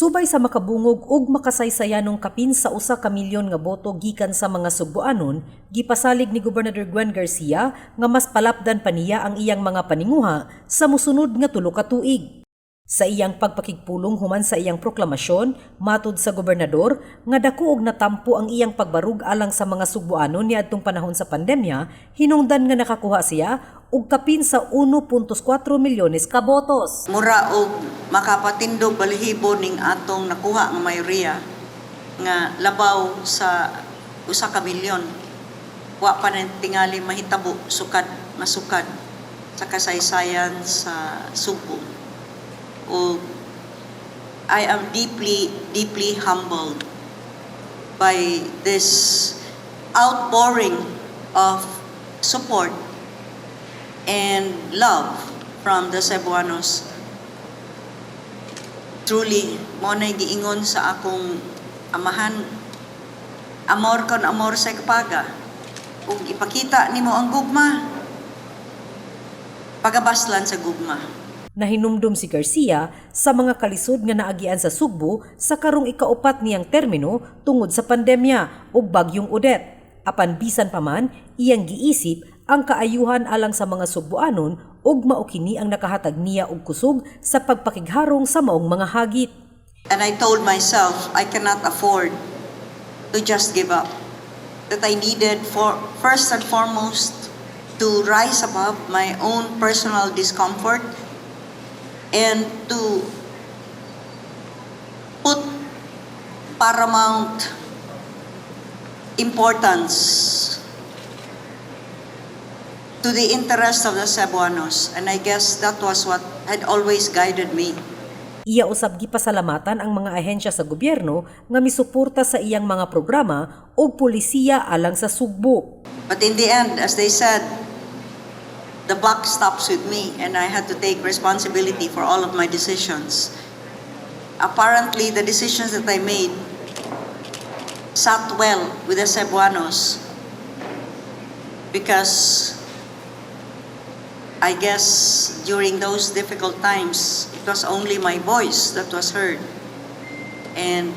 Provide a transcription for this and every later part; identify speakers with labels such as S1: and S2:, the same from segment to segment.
S1: Subay sa makabungog ug makasaysayanong kapin sa 1 ka milyon nga boto gikan sa mga Sugboanon, gipasalig ni Gobernador Gwen Garcia nga mas palapdan pa niya ang iyang mga paninguha sa mosunod nga 3 ka tuig. Sa iyang pagpakigpulong human sa iyang proklamasyon, matud sa gobernador nga dako og natampo ang iyang pagbarug alang sa mga Sugboanon niadtong panahon sa pandemya, hinungdan nga nakakuha siya og kapin sa 1.4 milyones ka botos.
S2: Mura og makapatindog balahibo ning atong nakuha nga mayoriya nga labaw sa 1 ka milyon. Wa pa na tingali mahitabo sukad masukad sa kasaysayan sa Sugbo. O I am deeply, deeply humbled by this outpouring of support and love from the Cebuanos. Truly, mao na giingon sa akong amahan, "Amor con amor se paga." Kung ipakita nimo ang gugma, pagabaslan sa gugma.
S1: Nahinumdum si Garcia sa mga kalisod nga naagian sa Sugbo sa karong ikaupat niyang termino tungod sa pandemya ug Bagyong Odette. Apan bisan pa man, iyang giisip ang kaayuhan alang sa mga Sugboanon ug mao kini ang nakahatag niya og kusog sa pagpakigharong sa maong mga hagit.
S2: And I told myself I cannot afford to just give up. That I needed for first and foremost to rise above my own personal discomfort and to put paramount importance to the interest of the Cebuanos. And I guess that was what had always guided me.
S1: Iya usab gipasalamatan ang mga ahensya sa gobyerno nga misuporta sa iyang mga programa ug polisiya alang sa Sugbo.
S2: But in the end, as they said, the buck stops with me and I had to take responsibility for all of my decisions. Apparently, the decisions that I made sat well with the Cebuanos because I guess during those difficult times, it was only my voice that was heard. And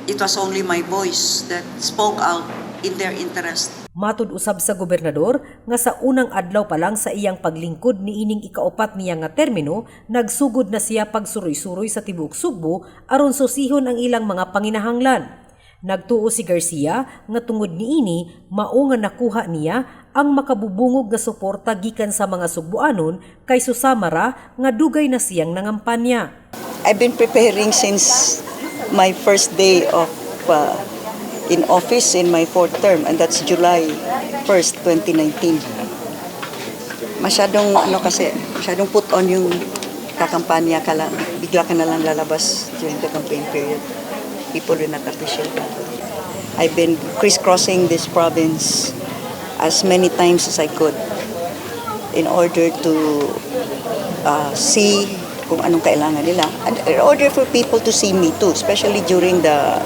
S2: it was only my voice that spoke out in their interest.
S1: Matud usab sa gobernador nga sa unang adlaw pa lang sa iyang paglingkod niining ikaupat niya nga termino, nagsugod na siya pagsuroy-suroy sa tibuok Sugbo aron susihon ang ilang mga panginahanglan. Nagtuo si Garcia nga tungod niini mao nga nakuha niya ang makabubungog nga suporta gikan sa mga Sugboanon kay susama ra nga dugay na siyang nangampanya.
S2: I've been preparing since my first day of in office in my fourth term, and that's July 1st, 2019. Masyadong ano kasi, masyadong put on yung kakampanya ka lang, bigla ka na lang lalabas during the campaign period. People will not appreciate that. I've been crisscrossing this province as many times as I could in order to see kung anong kailangan nila and in order for people to see me too, especially during the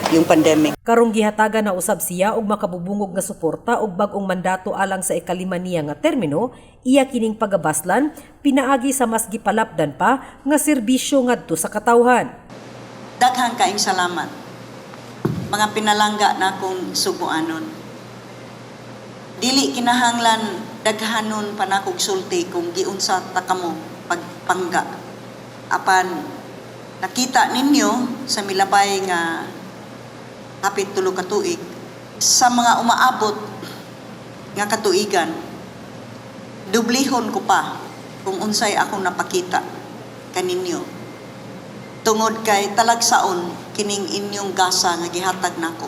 S2: yung pandemic.
S1: Karong gihatagan na usab siya og makabubungog nga suporta og bag-ong mandato alang sa ikalima niya nga termino, iya kining pagabaslan pinaagi sa mas gipalapdan pa nga serbisyo ngadto sa katawhan.
S2: Daghang kaayong salamat, mga pinalangga nakong Sugboanon. Dili kinahanglan daghanon pa nakog sulti kung giunsa ta kamo pagpangga. Apan nakita ninyo sa milabay nga hapit 3 ka tuig, sa mga umaabot nga katuigan, dublihon ko pa kung unsay akong napakita kaninyo tungod kay talagsaon kining inyong gasa nga gihatag nako.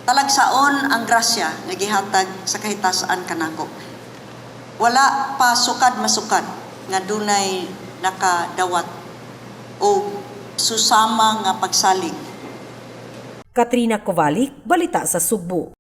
S2: Talagsaon ang grasya nga gihatag sa kahitasan kanako. Wala pa sukad masukad nga dunay nakadawat o susama nga pagsalig.
S1: Katrina Kovalik, Balita sa Sugbo.